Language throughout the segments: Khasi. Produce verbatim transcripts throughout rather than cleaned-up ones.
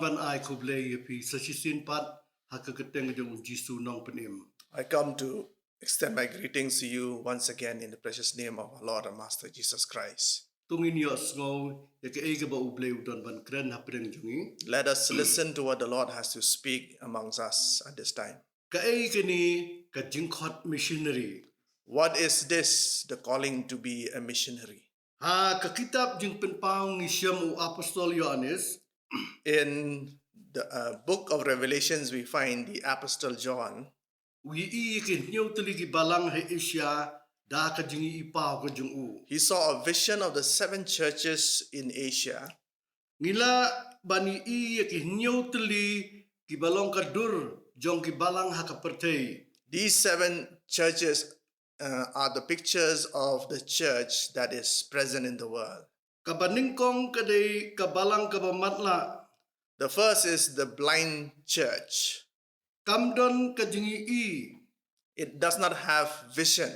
Ban ai khublei ïa phi sa shisien pat ha ka kyrteng jong u Jisu nongpynim. I come to extend my greetings to you once again in the precious name of our Lord and Master Jesus Christ. To ngin ïohsngew ïa kaei kaba U Blei u don ban kren hapdeng jong ngi. Let us listen to what the Lord has to speak amongst us at this time. Kaei kane ka jingkhot missionary? What is this, the calling to be a missionary? Ha ka kitab Jingpynpaw ngi shem u Apostol Ïoannis. In the uh, book of Revelations, we find the Apostle John. U ïohi ïa ki hynñiew tylli ki balang ha Asia da ka jingïohi paw ka jong u. He saw a vision of the seven churches in Asia. Ngi lah ban ïohi ïa ki hynñiew tylli kiba long ka dur jong ki balang ha ka pyrthei. These seven churches uh, are the pictures of the church that is present in the world. Kaba nyngkong ka dei ka balang kaba matlah. The first is the blind church. Kam don ka jingïohi. It does not have vision.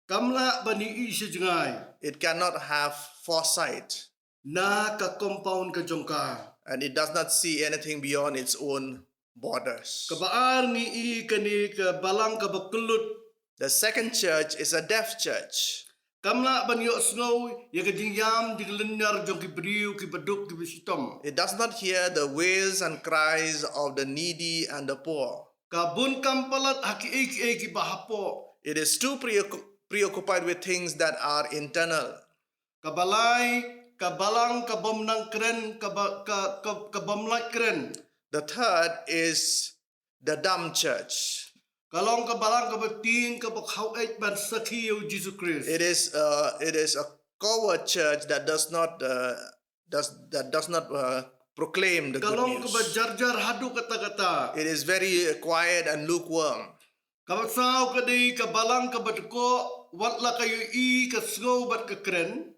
Kam lah ban ïohi sha jngai. It cannot have foresight. Na ka compound ka jong ka. And it does not see anything beyond its own borders. Kaba ar ngi ïohi kane ka balang kaba kyllut. The second church is a deaf church. Kam lah ban ïohsngew ïa ka jingïam jinglynñiar jong ki briew kiba duk kiba shitom. It does not hear the wails and cries of the needy and the poor. Ka bun kam palat ha kiei kiei kiba hapoh. It is too preoccu- preoccupied with things that are internal. Kaba lai, ka balang kabym nang kren, kaba ka ka kabym lait kren. The third is the dumb church. Ka long ka balang kaba tieng kaba khaw eit ban sakhi ïa u Jisu Khrist. It is uh, it is a coward church that does not uh, does that does not uh, proclaim the good news. Ka long kaba jarjar haduh katta katta. It is very uh, quiet and lukewarm. Kaba saw ka dei ka balang kaba dkoh, wat la ka ïohi ka sngew bad ka kren.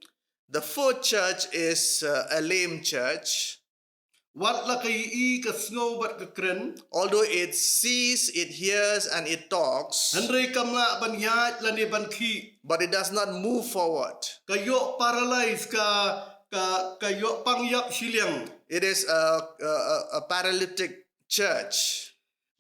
The fourth church is uh, a lame church. Wat la ka ïohi ka sngew bad ka kren. Although it sees, it hears, and it talks, hynrei kam lah ban ïaid lane ban khih. But it does not move forward. Ka ïoh paralyze, ka ka ka ïoh pang ïap shiliang. It is a, a, a paralytic church.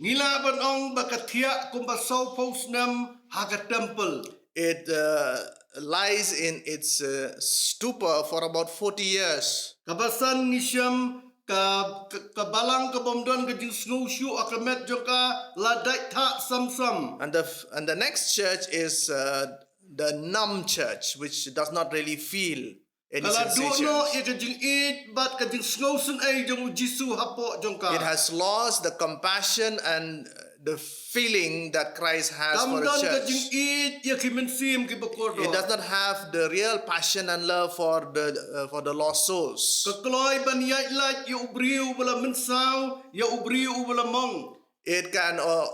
Ngi lah ban ong ba ka thiah kumba sawphew snem ha ka temple. It uh, lies in its uh, stupor for about forty years. Kaba san ngi shem ka ka, ka balang kabym don ka jingsngew shuh ha ka met jong ka la dait thah sam sam. And the f- and the next church is uh, the numb church, which does not really feel any sensations. Ka la duh noh ïa ka jingïeit bad ka jingsngew synei jong u Jisu hapoh jong ka. It has lost the compassion and the feeling that Christ has for his church. Kam don ka jingïeit ïa ki mynsiem kiba kordor. It does not have the real passion and love for the uh, for the lost souls. Ka kloi ban ïaid lait ïa u briew uba la mynsaw, ïa u briew uba la mong. It can uh,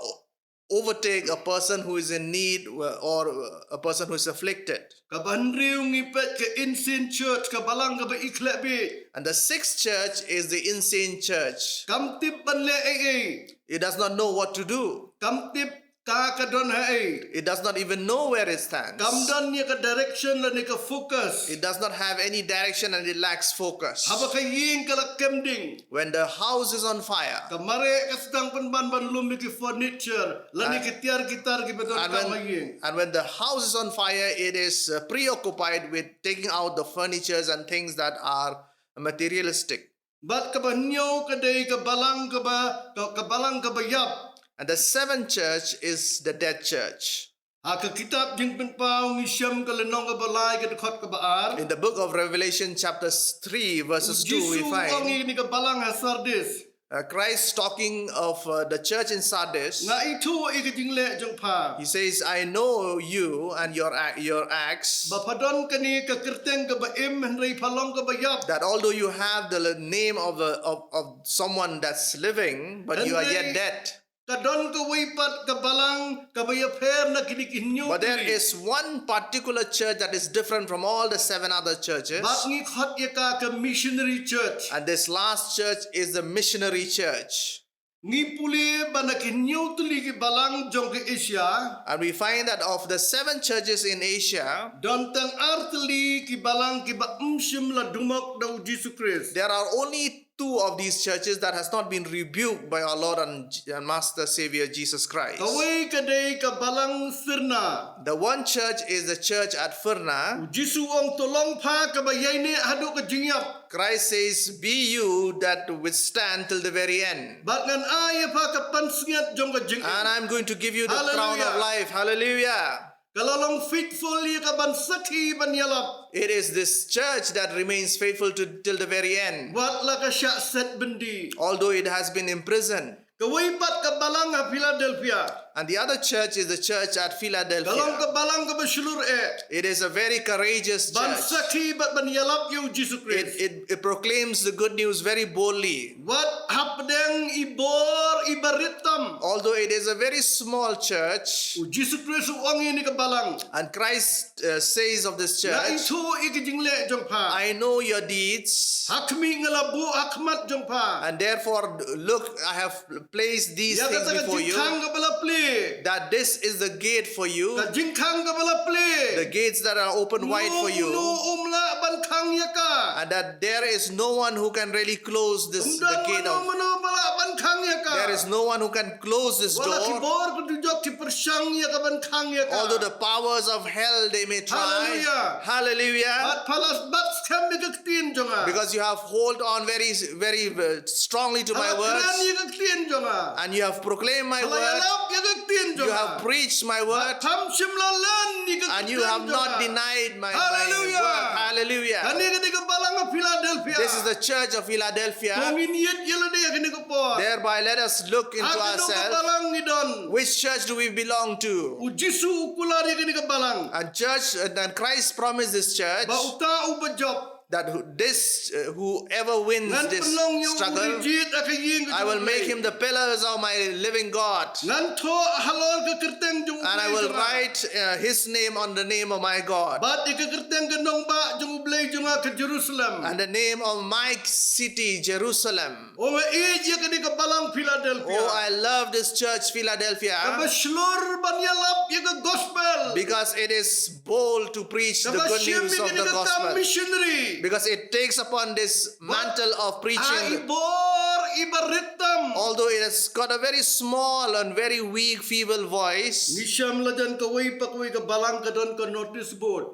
overtake a person who is in need uh, or uh, a person who is afflicted. Kaba hynriew ngi peit ka insane church, ka balang kaba i khleh bieit. And the sixth church is the insane church. Kam tip ban leh ei ei. It does not know what to do. Kam tip ka ka don ha ei. It does not even know where it stands. Kam don ïa ka direction lane ka focus. It does not have any direction and it lacks focus. Haba ka ïing ka la kem ding. When the house is on fire, ka mareh ka sdang pynban ban lum ïa ki furniture lane ki tiar ki tar kiba don ha ïing. And when the house is on fire, it is uh, preoccupied with taking out the furnitures and things that are materialistic. Bad kaba hynñiew ka dei ka balang kaba ka, ka balang kaba ïap. And the seventh church is the dead church. Ha ka kitab Jingpynpaw ngi shem ka lynnong kaba lai ka dkhot kaba ar. In the book of Revelation, chapter three, verses two, we find. U Jisu u ong ïa kane ka balang ha Sardis. Uh, Christ talking of uh, the church in Sardis. Nga ithuh ïa ka jingleh jong pha. He says, I know you and your ac- your acts. Ba pha don kane ka kyrteng kaba im hynrei pha long kaba ïap. That although you have the name of a, of, of someone that's living, but you are yet dead. Ka don kawei pat ka balang kaba ïapher na kine ki hynñiew tylli. But there is one particular church that is different from all the seven other churches. Bad ngi khot ïa ka ka missionary church. And this last church is the missionary church. Ngi pule ba na ki hynñiew tylli ki balang jong ka Asia. And we find that of the seven churches in Asia, don tang ar tylli ki balang kiba ym shym la dumok da u Jisu Khrist. There are only two of these churches that has not been rebuked by our Lord and, and Master Savior Jesus Christ. Kawei ka dei ka balang Smyrna. The one church is the church at Smyrna. U Jisu ong to long pha kaba ïaineh haduh ka jingïap. Christ says, "Be you that withstand till the very end." Bad ngan ai ïa pha ka pansngiat jong ka jingim. And I'm going to give you the crown of life. Hallelujah. Ka la long faithful ïa ka ban sakhi ban ïalap. It is this church that remains faithful to till the very end. Wat la ka shah set byndi. Although it has been imprisoned. Kawei pat ka balang ha Philadelphia. And the other church is the church at Philadelphia. Ka long ka balang kaba shlur eh. It is a very courageous church. Ban sakhi bad ban ïalap ïa u Jisu Christ. It, it, it proclaims the good news very boldly. Wat hapdeng i bor i barit tam. Although it is a very small church. U Jisu Christ u ong ïa kane ka balang. And Christ uh, says of this church, nga ithuh ïa ka jingleh jong pha. I know your deeds. Ha khmih nga la buh ha khmat jong pha. And therefore, look, I have placed these things before you. Ïa kata ka jingkhang kaba la plie. That this is the gate for you. Ka jingkhang kaba la plie. The gates that are open wide for you. Uno uno um lah ban khang ïa ka. And that there is no one who can really close this, the gate of. Ym don mano mano ba lah ban khang ïa ka. There is no one who can close this door. Wat la ki bor ka dujok ki pyrshang ïa ka ban khang ïa ka. Although the powers of hell they may try. Hallelujah. Hallelujah. Bad pha la bat skhem ïa ka ktien jong nga. Because you have hold on very, very uh, strongly to my words. Pha la kren ïa ka ktien jong nga. And you have proclaimed my word. Pha la ïalap ïa ka ktien jong nga. You have preached my word. Bad pham shym la len ïa ka ktien jong nga. And you have not denied my, my word. Hallelujah. Hallelujah. Kane ka dei ka balang ha Philadelphia. This is the church of Philadelphia. To ngin ïeit ïa lade ha kane ka por. Thereby, let us look into ourselves. Ha kano ka balang ngi don. Which church do we belong to? U Jisu u kular ïa kane ka balang. And church, and, and Christ promised this church. Ba uta uba jop. That who, this, uh, whoever wins this struggle, ngan pynlong ïa u ba rit ha ka ïing ka jong U Blei. I will make him the pillars of my living God. Ngan thoh halor ka kyrteng jong U Blei jong nga. And I will write, uh, his name on the name of my God. Bad ïa ka kyrteng ka nongbah jong U Blei jong nga ka Jerusalem. And the name of my city, Jerusalem. Oh, nga ïeit ïa kane ka balang Philadelphia. Oh, I love this church, Philadelphia. Kaba shlur ban ïalap ïa ka gospel. Because it is bold to preach the good news of the gospel. Kaba shim ïa kane ka kam missionary. Because it takes upon this mantle of preaching. Ha i bor i barit tam. Although it has got a very small and very weak, feeble voice. Ngi shem la jan kawei pa kawei ka balang ka don ka notice board.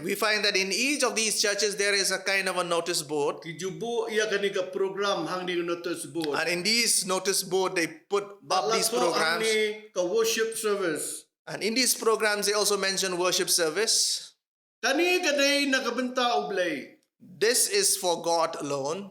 We find that in each of these churches there is a kind of a notice board. Ki ju buh ïa kane ka program hangne ka notice board. And in these notice board they put up these programs. Bad la thoh hangne ka worship service. And in these programs they also mention worship service. Kane ka dei na ka bynta U Blei. This is for God alone.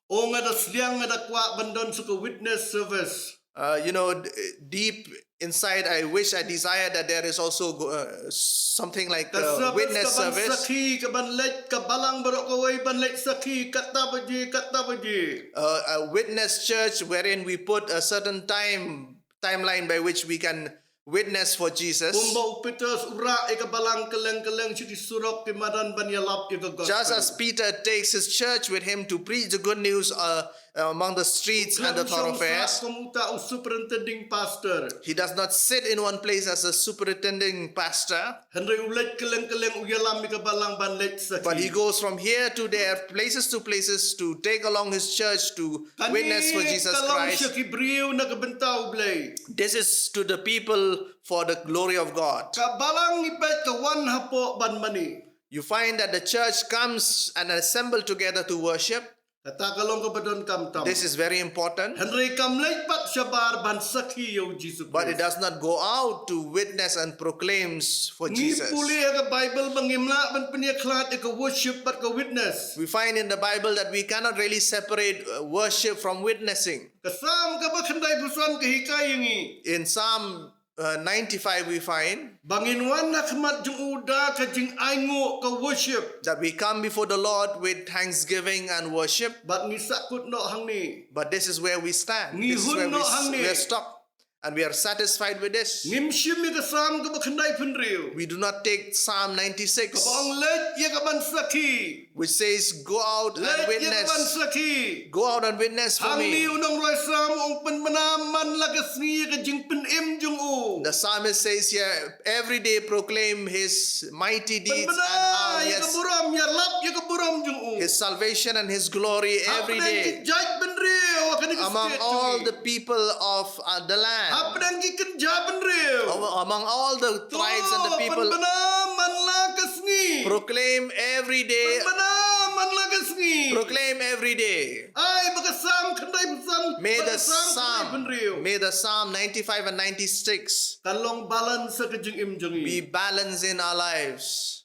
Oh, nga da sliang, nga da kwah ban don sa ka witness service. Uh, you know, d- deep inside, I wish, I desire that there is also uh, something like a witness service. Ka service ka ban sakhi, ka ban leit, ka balang baroh kawei ban leit sakhi, katba baje, katba baje. Uh, a witness church wherein we put a certain time, timeline by which we can witness for Jesus. Kumba u Peters u rah ïa ka balang kylleng kylleng sha ki surok ki madan ban ïalap ïa ka gospel. Just as Peter takes his church with him to preach the good news uh, uh, among the streets and the thoroughfares. U khlem shong sah kum uta u superintending pastor. He does not sit in one place as a superintending pastor. Hynrei u leit kylleng kylleng u ïalam ïa ka balang ban leit sakhi. But he goes from here to there, places to places, to take along his church to witness for Jesus Christ. Kane ka long sha ki briew na ka bynta U Blei. This is to the people for the glory of God. Ka balang ngi peit ka wan hapoh ban mane. You find that the church comes and assemble together to worship. Kata ka long kaba donkam tam. This is very important. Hynrei kam leit pat shabar ban sakhi ïa u Jisu Khrist. But it does not go out to witness and proclaims for Jesus. Ngi pule ha ka Bible ba ngim lah ban pynïakhlad ïa ka worship bad ka witness. We find in the Bible that we cannot really separate uh, worship from witnessing. Ka Salm kaba khyndaiphew san ka hikai ïa ngi. In Psalm uh, ninety-five we find ba ngin wan ha khmat jong u da ka jingainguh, ka worship. That we come before the Lord with thanksgiving and worship. Bad ngi sahkut noh hangne. But this is where we stand. Ngi hun noh hangne. This is where we, we are stopped. And we are satisfied with this. Ngim shim ïa ka Salm kaba khyndaiphew hynriew. We do not take Psalm ninety-six. Kaba ong leit ïa ka ban sakhi. Which says, "Go out and witness." Leit ïa ka ban sakhi. Go out and witness for me. Hangne u nongrwai Salm u ong pynbna man la ka sngi ïa ka jingpynim jong u. The psalmist says here, every day proclaim his mighty deeds and how he has burom, ïalap ïa ka burom jong u. His salvation and his glory every day. Hapdeng ki jaitbynriew ha kane ka state jong ngi. Among all the people of, uh, the land. Hapdeng ki kynjabynriew. Among, among all the tribes and the people. To pynbna man la ka sngi. Proclaim every day. Pynbna man la ka sngi. Proclaim every day. Ai ba ka Psalm khyndai phew san, ba ka Psalm khyndai phew hynriew. May the Psalm, may the Psalm ninety-five and ninety-six. Ka long balance ha ka jingim jong ngi. Be balanced in our lives.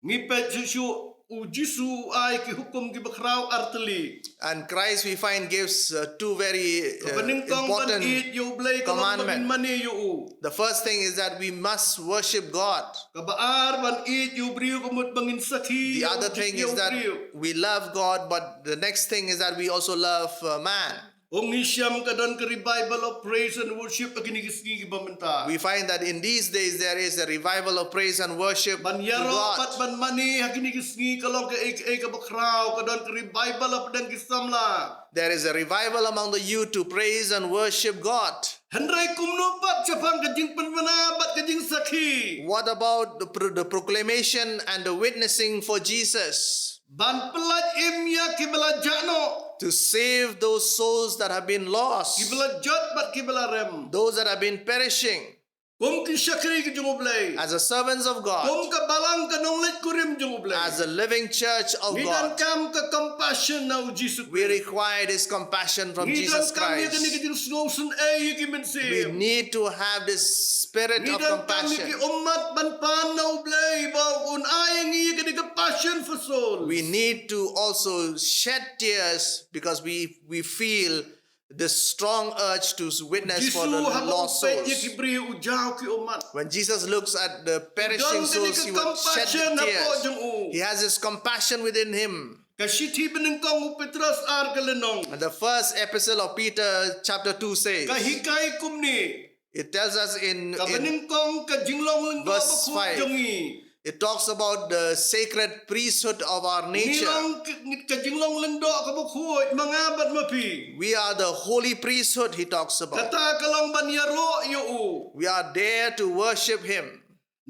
Ngi peit shuh shuh u Jisu u ai ki hukum kiba khraw artylli. And Christ, we find, gives, uh, two very, uh, important commandment. Kaba nyngkong ban ïeit ïa U Blei ka long ba ngin mane ïa u. The first thing is that we must worship God. Kaba ar ban ïeit ïa u briew ka mut ba ngin sakhi ïa u briew. The other thing is that we love God, but the next thing is that we also love, uh, man. Ong ngi shem ka don ka revival of praise and worship ha kine ki sngi kiba mynta. We find that in these days there is a revival of praise and worship to God. Ban ïaroh bad ban mane ha kine ki sngi ka long kaei kaei kaba khraw, ka don ka revival hapdeng ki samla. There is a revival among the youth to praise and worship God. Hynrei kumno pat shaphang ka jingpynbna bad ka jingsakhi? What about the pro-, the proclamation and the witnessing for Jesus? Ban pyllait im ïa kiba la jah noh. To save those souls that have been lost. Kiba la jot bad kiba la rem. Those that have been perishing. Kum ki shakri ki jong U Blei. As the servants of God. Kum ka balang ka nongleit kurim jong U Blei. As the living church of God. Ngi donkam ka compassion na u Jisu Khrist. We require this compassion from Jesus Christ. Ngi donkam ïa kane ka jingsngewsynei ïa ki mynsiem. We need to have this spirit of compassion. Ngi donkam ïa ki ummat ban pan na U Blei ba un ai ïa ngi ïa kane ka passion for souls. We need to also shed tears because we, we feel the strong urge to witness for the lost souls. U Jisu haba u peit ïa ki briew u jaw ki ummat. When Jesus looks at the perishing souls, he would shed the tears. U don kane ka compassion hapoh jong u. He has this compassion within him. Ka shithi banyngkong u Petros ar ka lynnong. And the first epistle of Peter, chapter two says, ka hikai kumne. It tells us in, in verse five. Ka banyngkong ka jinglong lyngdoh bakhuid jong ngi. It talks about the sacred priesthood of our nature. Ngi long ka, ka jinglong lyngdoh kaba khuid, ma nga bad ma phi. We are the holy priesthood, he talks about. Kata ka long ban ïaroh ïa u. We are there to worship him.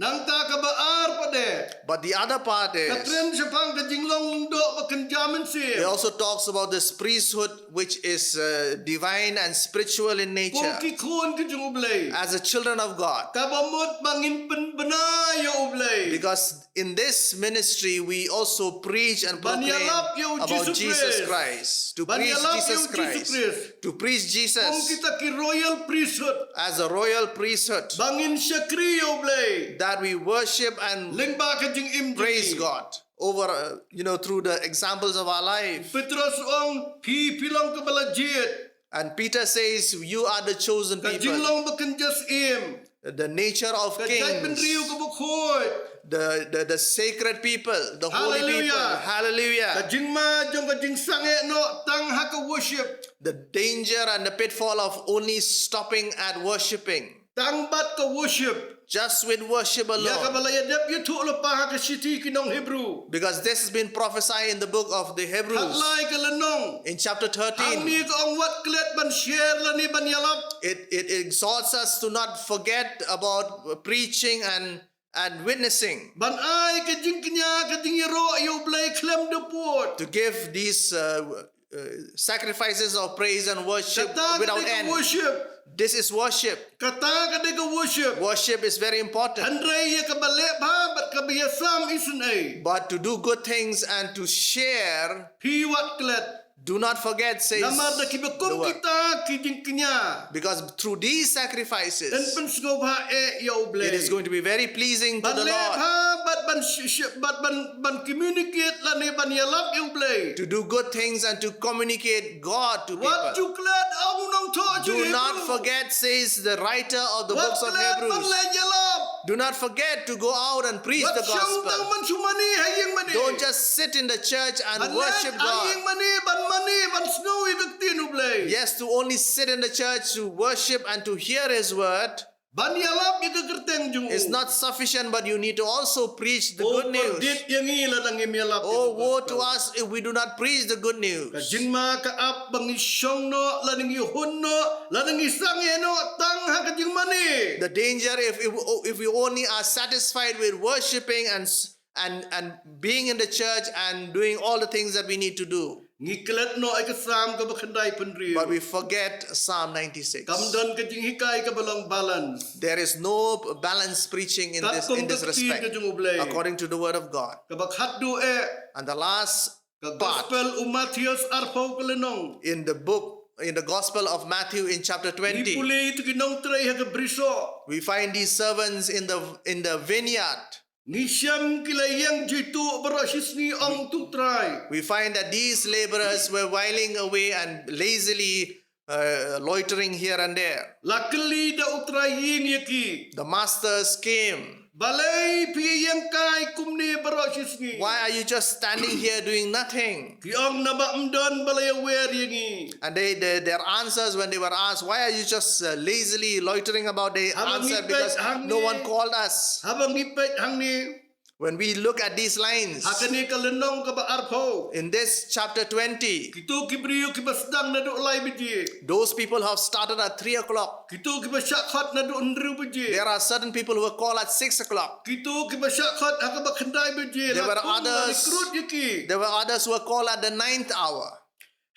Nangta kaba ar pat de. But the other part is, ka kren shaphang ka jinglong lyngdoh ba kynja mynsiem. It also talks about this priesthood which is, uh, divine and spiritual in nature. Kum ki khun ki jong U Blei. As the children of God. Kaba mut ba ngin pynbna ïa U Blei. Because in this ministry, we also preach and proclaim about Jesus Christ. Ban ïalap ïa u Jisu Khrist. To preach Jesus Christ. Ban ïalap ïa u Jisu Khrist. To preach Jesus. Kum kita ki royal priesthood. As a royal priesthood. Ba ngin shakri ïa U Blei. That we worship and praise God. Lyngba ka jingim jong ngi. Over, uh, you know, through the examples of our life. Petros u ong, phi, phi long kaba la jied. And Peter says, you are the chosen people. Ka jinglong ba kynja syiem. The nature of kings. Ka jaitbynriew kaba khuid. The, the, the sacred people, the holy people. Hallelujah. Hallelujah. Ka jingma jong ka jingsangeh noh tang ha ka worship. The danger and the pitfall of only stopping at worshiping. Tang bad ka worship. Just with worship alone. Ïa kaba la ïadep ïathuh lypa ha ka shithi ki nong Hebru. Because this has been prophesied in the book of the Hebrews. Khatlai ka lynnong. In chapter thirteen. Hangne ka ong wat klet ban share lane ban ïalap. It, it exhorts us to not forget about preaching and, and witnessing. Ban ai ka jingkñia, ka jingïaroh ïa U Blei khlem da pud. To give these, uh, uh, sacrifices of praise and worship without end. Kata ka dei ka worship. This is worship. Kata ka dei ka worship. Worship is very important. Hynrei ïa kaba leh bha bad kaba ïasam isynei. But to do good things and to share, phi wat klet. Do not forget, says the word. Namar da kiba kum kita ki jingkñia. Because through these sacrifices, yn pynsngewbha eh ïa U Blei. It is going to be very pleasing to the Lord. Ban leh bha bad ban sh-, sh-, bad ban, ban communicate lane ban ïalap ïa U Blei. To do good things and to communicate God to people. Wat ju klet, ong u nongthoh jong Hebru. Do not forget, says the writer of the books of Hebrews. Wat klet ban leit ïalap. Do not forget to go out and preach the gospel. Wat shong tang ban shu mane ha ïingmane. Don't just sit in the church and worship God. Ban leit ha ïingmane, ban mane, ban sngew ïa ka ktien U Blei. Yes, to only sit in the church to worship and to hear his word. Ban ïalap ïa ka kyrteng jong u. It's not sufficient, but you need to also preach the good news. Oh, kordit ïa ngi lada ngim ïalap ïa ka gospel. Oh, woe to us if we do not preach the good news. Ka jingma ka ap ba ngi shong noh, lada ngi hun noh, lada ngi sangeh noh tang ha ka jingmane. The danger if, if, if we only are satisfied with worshipping and s- and, and being in the church and doing all the things that we need to do. Ngi klet noh ïa ka Salm kaba khyndai phew hynriew. But we forget Psalm ninety-six. Kam don ka jinghikai kaba long balance. There is no balanced preaching in this, in this respect, according to the word of God. Katkum ka ktien ka jong U Blei. Kaba khatduh eh. And the last part. Ka gospel u Mathaios arphew ka lynnong. In the book, in the Gospel of Matthew in chapter twenty. Ngi pule ïa kito ki nongtrei ha ka brisoh. We find these servants in the, in the vineyard. Ngi shem ki la ïeng jituh baroh shi sngi, ong uto u trai. We find that these laborers were whiling away and lazily, uh, loitering here and there. La kylli da u trai ïing ïa ki. The masters came. Balei phi ïeng kai kumne baroh shi sngi? Why are you just standing here doing nothing? Ki ong naba ym don ba la ïawer ïa ngi. And they, they, their answers when they were asked, "Why are you just, uh, lazily loitering about?" They answered, "Because no one called us." Haba ngi peit hangne. When we look at these lines, ha kane ka lynnong kaba arphew. In this chapter twenty, kito ki briew kiba sdang naduh lai baje. Those people have started at three o'clock. Kito kiba shah khot naduh hynriew baje. There are certain people who were called at six o'clock. Kito kiba shah khot ha kaba khyndai baje. There were others, la kum la recruit ïa ki. There were others who were called at the ninth hour.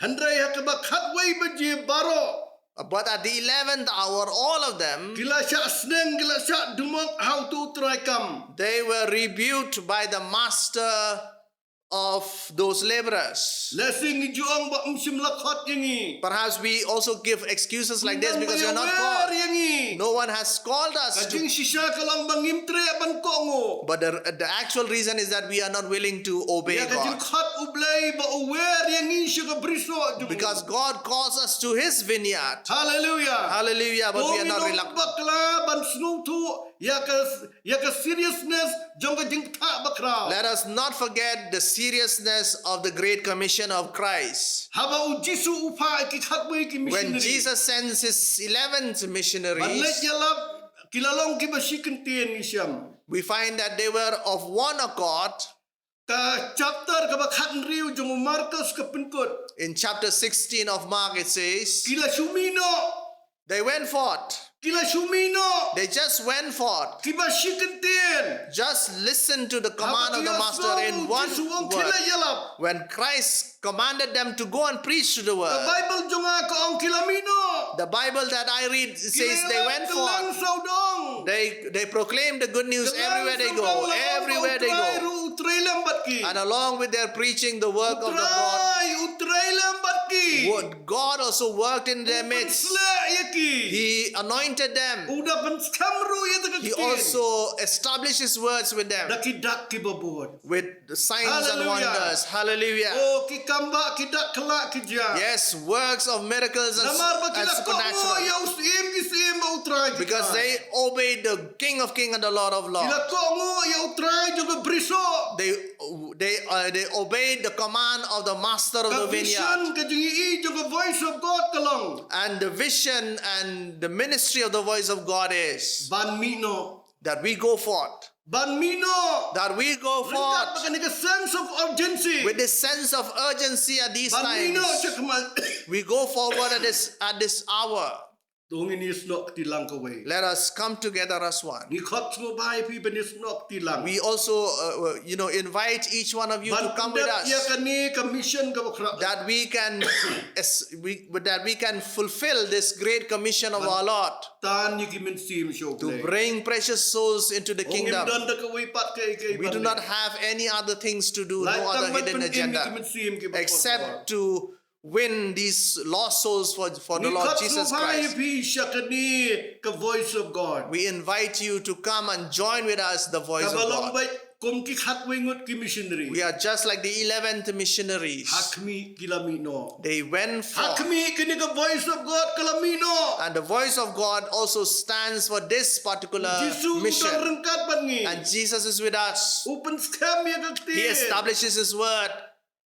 Hynrei ha kaba khatwei baje baroh. But at the eleventh hour, all of them, ki la shah sneng, ki la shah dumok ha uto u trai kam. They were rebuked by the master of those laborers. Lehse ngi ju ong ba ym shym la khot ïa ngi. Perhaps we also give excuses like this because we are not called. Ym don ba ïawer ïa ngi. No one has called us to. Ka jingshisha ka long ba ngim treh ban kohnguh. But the, the actual reason is that we are not willing to obey God. Ïa ka jingkhot U Blei ba u wer ïa ngi sha ka brisoh jong u. Because God calls us to his vineyard. Hallelujah. Hallelujah, but we are not reluctant. To ngin ym bakla ban sngewthuh ïa ka, ïa ka seriousness jong ka jingpynthah bakhraw. Let us not forget the seriousness of the Great Commission of Christ. Haba u Jisu u phah ïa ki khatwei ki missionary. When Jesus sends his eleven missionaries, ban leit ïalap, ki la long kiba shi kyntien ngi shem. We find that they were of one accord. Ka chapter kaba khathynriew jong u Markos ka pynkut. In chapter sixteen of Mark, it says, ki la shu mih noh. They went forth. Ki la shu mih noh. They just went forth. Kiba shi kyntien. Just listen to the command of the master in one word. Haba ki ïohsngew u Jisu u ong ki leit ïalap. When Christ commanded them to go and preach to the world. Ka Bible jong nga ka ong ki la mih noh. The Bible that I read says they went forth. Ki la ïalap kylleng sawdong. They, they proclaim the good news everywhere they go. Everywhere they go. Kylleng sawdong la ong ba u Trai ruh u trei lem bad ki. And along with their preaching the work of the Lord, u Trai, u trei lem bad ki. What God also worked in their midst. U pynsleh ïa ki. He anointed them. U da pynskhem ruh ïa kata ka ktien. He also established his words with them. Da ki dak kiba bud. With the signs and wonders. Hallelujah. Hallelujah. Oh, ki kam ba ki dak khlak ki jia. Yes, works of miracles and supernatural. Namar ba ki la kohnguh ïa u syiem ki syiem bad u Trai ki Trai. Because they obeyed the King of Kings and the Lord of Lords. Ki la kohnguh ïa u Trai jong ka brisoh. They, they, uh, they obeyed the command of the master of the vineyard. Ka vision ka jingïohi jong ka Voice of God ka long. And the vision and the ministry of the Voice of God is ban mih noh. That we go forth. Ban mih noh. That we go forth. Ryngkat bad kane ka sense of urgency. With this sense of urgency at these times. Ban mih noh shakhmat. We go forward at this, at this hour. To ngin ïasnoh kti lang kawei. Let us come together as one. Ngi khot sngewbha ïa phi ban ïasnoh kti lang. We also, uh, uh, you know, invite each one of you to come with us. Ban pyndep ïa kane ka mission kaba khraw. That we can, as, we, that we can fulfill this great commission of our Lord. Tan ïa ki mynsiem sha U Blei. To bring precious souls into the kingdom. Ngim don da kawei pat kaei kaei. We do not have any other things to do, no other hidden agenda, except to win these lost souls for, for the Lord Jesus Christ. Ngi khot sngewbha ïa phi sha kane ka Voice of God. We invite you to come and join with us, the Voice of God. Kaba long beit kum ki khatwei ngut ki missionary. We are just like the eleventh missionaries. Ha khmih ki la mih noh. They went forth. Ha khmih kane ka Voice of God ka la mih noh. And the Voice of God also stands for this particular mission. U Jisu u dang ryngkat bad ngi. And Jesus is with us. U pynskhem ïa ka ktien. He establishes his word.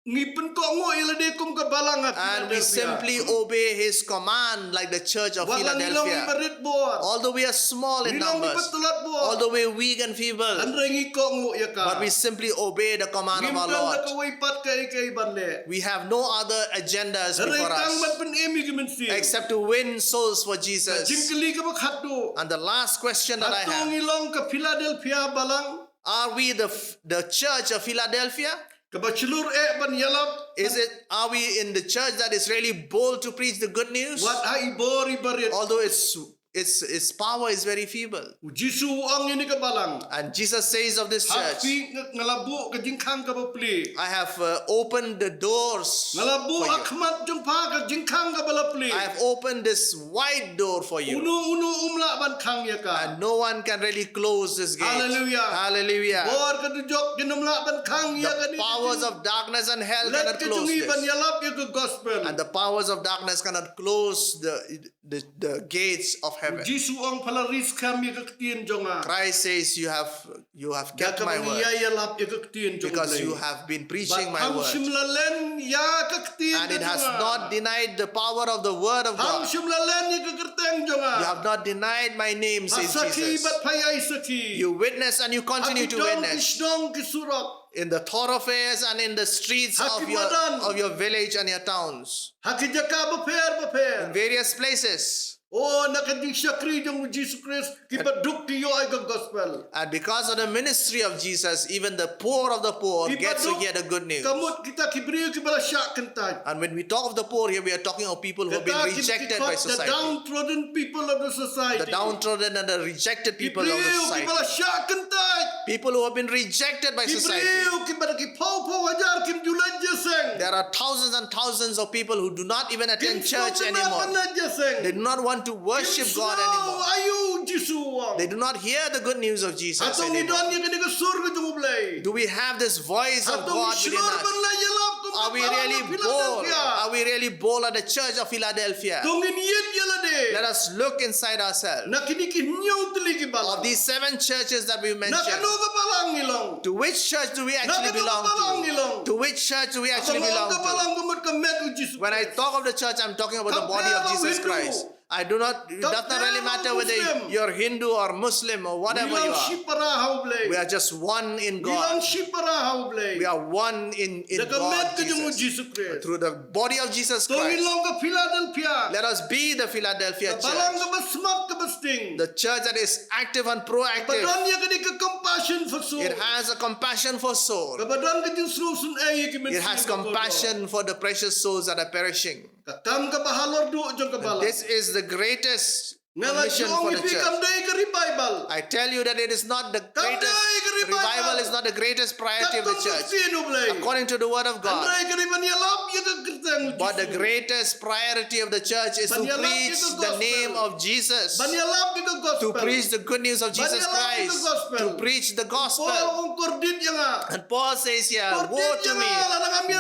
ngi pynkohnguh ïa lade kum ka balang ha Philadelphia. And we simply obey his command, like the church of Philadelphia. Wat la ngi long kiba rit bor. Although we are small in numbers, ngi long kiba tlot bor, although we're weak and feeble, hynrei ngi kohnguh ïa ka. But we simply obey the command of our Lord. Ngim don da kawei pat kaei kaei ban leh. We have no other agendas before us, hynrei tang ban pynim ïa ka mynsiem, except to win souls for Jesus. Ka jingkylli kaba khatduh. And the last question that I have. Hato ngi long ka Philadelphia balang? Are we the f-, the church of Philadelphia? Kaba shlur eh ban ïalap. Is it, are we in the church that is really bold to preach the good news? Wat ha i bor iba rit. Although its, its, its power is very feeble. U Jisu u ong ïa kane ka balang. And Jesus says of this church, ha phi nga, nga la buh ka jingkhang kaba plie. I have, uh, opened the doors for you. Nga la buh ha khmat jong pha ka jingkhang kaba la plie. I have opened this wide door for you. Uno uno um lah ban khang ïa ka. And no one can really close this gate. Hallelujah. Hallelujah. Bor ka dujok kin ym lah ban khang ïa ka. The powers of darkness and hell cannot close this. Leit ka jong ngi ban ïalap ïa ka gospel. And the powers of darkness cannot close the, the, the gates of heaven. U Jisu u ong pha la ri skhem ïa ka ktien jong nga. Christ says, you have You have kept my word. Da kaba ngi ïa ïalap ïa ka ktien jong U Blei. Because you have been preaching my word. Bad pham shym la len ïa ka ktien jong nga. And it has not denied the power of the word of God. Pham shym la len ïa ka kyrteng jong nga. You have not denied my name, says Jesus. Pha sakhi bad pha ïai sakhi. You witness and you continue to witness. Ha ki dong ki shnong ki surok. In the thoroughfares and in the streets of your, of your village and your towns. Ha ki madan. Ha ki jaka bapher bapher. In various places. Oh, na ka jingshakri jong U Jisu Khrist, kiba duk ki ïoh ïa ka gospel. And because of the ministry of Jesus, even the poor of the poor gets to hear the good news. Kiba duk ka mut kita ki briew kiba la shah kyntait. And when we talk of the poor here, we are talking of people who have been rejected by society. Kita ki, ki, ki, the downtrodden people of the society. The downtrodden and the rejected people of the society. Ki briew kiba la shah kyntait. People who have been rejected by society. Ki briew kiba da ki phew phew hajar kim ju leit jingïaseng. There are thousands and thousands of people who do not even attend church anymore. Kim sngewtynnat ban leit jingïaseng. They do not want to worship God anymore. Kim sngew aïu Jisu u ong. They do not hear the good news of Jesus anymore. Hato ngi don ïa kane ka sur ka jong U Blei? Do we have this voice of God within us? Hato ngi shlur ban leit ïalap kum ka balang Philadelphia? Are we really bold? Are we really bold at the church of Philadelphia? To ngin ïit ïa lade. Let us look inside ourselves. Na kine ki hynñiew tylli ki balang. Of these seven churches that we mentioned, na kano ka balang ngi long? To which church do we actually belong to? Na kano ka balang ngi long? To which church do we actually belong to? Haba nga ong ka balang ka mut ka met U Jisu Khrist. When I talk of the church, I'm talking about the body of Jesus Christ. Kam pher, Hindu. I do not, it does not really matter whether you're Hindu or Muslim or whatever you are. Kam pher, Muslim. Ngi long shipara ha U Blei. We are just one in God. Ngi long shipara ha U Blei. We are one in, in God Jesus. Da ka met ka jong U Jisu Khrist. Through the body of Jesus Christ. To ngin long ka Philadelphia. Let us be the Philadelphia church. Ka balang kaba smat kaba sting. The church that is active and proactive. Kaba don ïa kane ka compassion for soul. It has a compassion for soul. Kaba don ka jingsngewsynei ïa ki mynsiem. It has compassion for the precious souls that are perishing. Ka kam kaba halor duh jong ka balang. And this is the greatest commission for the church. Nga la ong ïa phi kam dei ka revival. I tell you that it is not the greatest, kam dei ka revival. Revival is not the greatest priority of the church. Katkum ka ktien U Blei. According to the word of God. Hynrei ka dei ban ïalap ïa ka kyrteng U Jisu. But the greatest priority of the church is to preach the name of Jesus. Ban ïalap ïa ka gospel. Ban ïalap ïa ka gospel. To preach the good news of Jesus Christ. Ban ïalap ïa ka gospel. To preach the gospel. Paul u ong kordit ïa nga. And Paul says here, woe to me,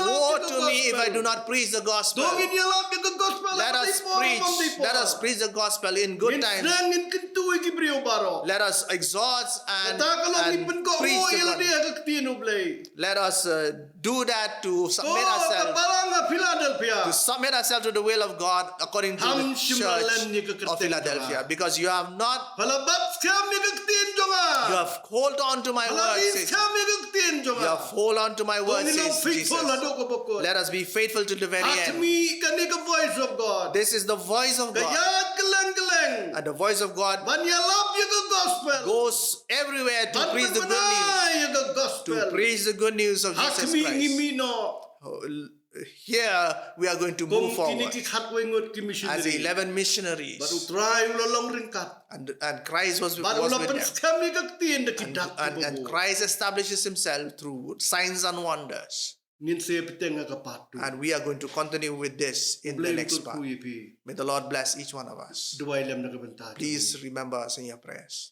woe to me if I do not preach the gospel. Kordit ïa nga lada ngam ïalap ïa ka gospel. To ngin ïalap ïa ka gospel. Let us preach, let us preach the gospel in good time. Ngin sneng, ngin kyntu ïa ki briew baroh. Let us exhort and, and preach the gospel. Kata ka long ngi pynkohnguh ïa lade ha ka ktien U Blei. Let us, uh, do that to submit ourselves, to submit ourselves to the will of God according to the church of Philadelphia. Hynrei pham shym la len ïa ka kyrteng jong nga. Because you have not, pha la bat skhem ïa ka ktien jong nga. You have hold on to my word, says, pha la ri skhem ïa ka ktien jong nga. You have hold on to my word, says Jesus. To ngin long faithful haduh kaba kut. Let us be faithful to the very end. Ha khmih, kane ka voice of God. This is the voice of God. Ka ïaid kylleng kylleng. And the voice of God goes everywhere to preach the good news. Ban ïalap ïa ka gospel. Ban pynbna ïa ka gospel. To preach the good news of Jesus Christ. Ha khmih ngi mih noh. Oh, l-, here we are going to move forward. Kum kine ki khatwei ngut ki missionary. As eleven missionaries. Bad U Trai u la long ryngkat. And, and Christ was, was with them. Bad u la pynskhem ïa ka ktien da ki dak kiba bun. And, and, and Christ establishes himself through signs and wonders. Ngin sa bteng ha ka part two. And we are going to continue with this in the next part. U Blei un kyrkhu ïa phi. May the Lord bless each one of us. Duwai lem na ka bynta jong ngi. Please remember us in your prayers.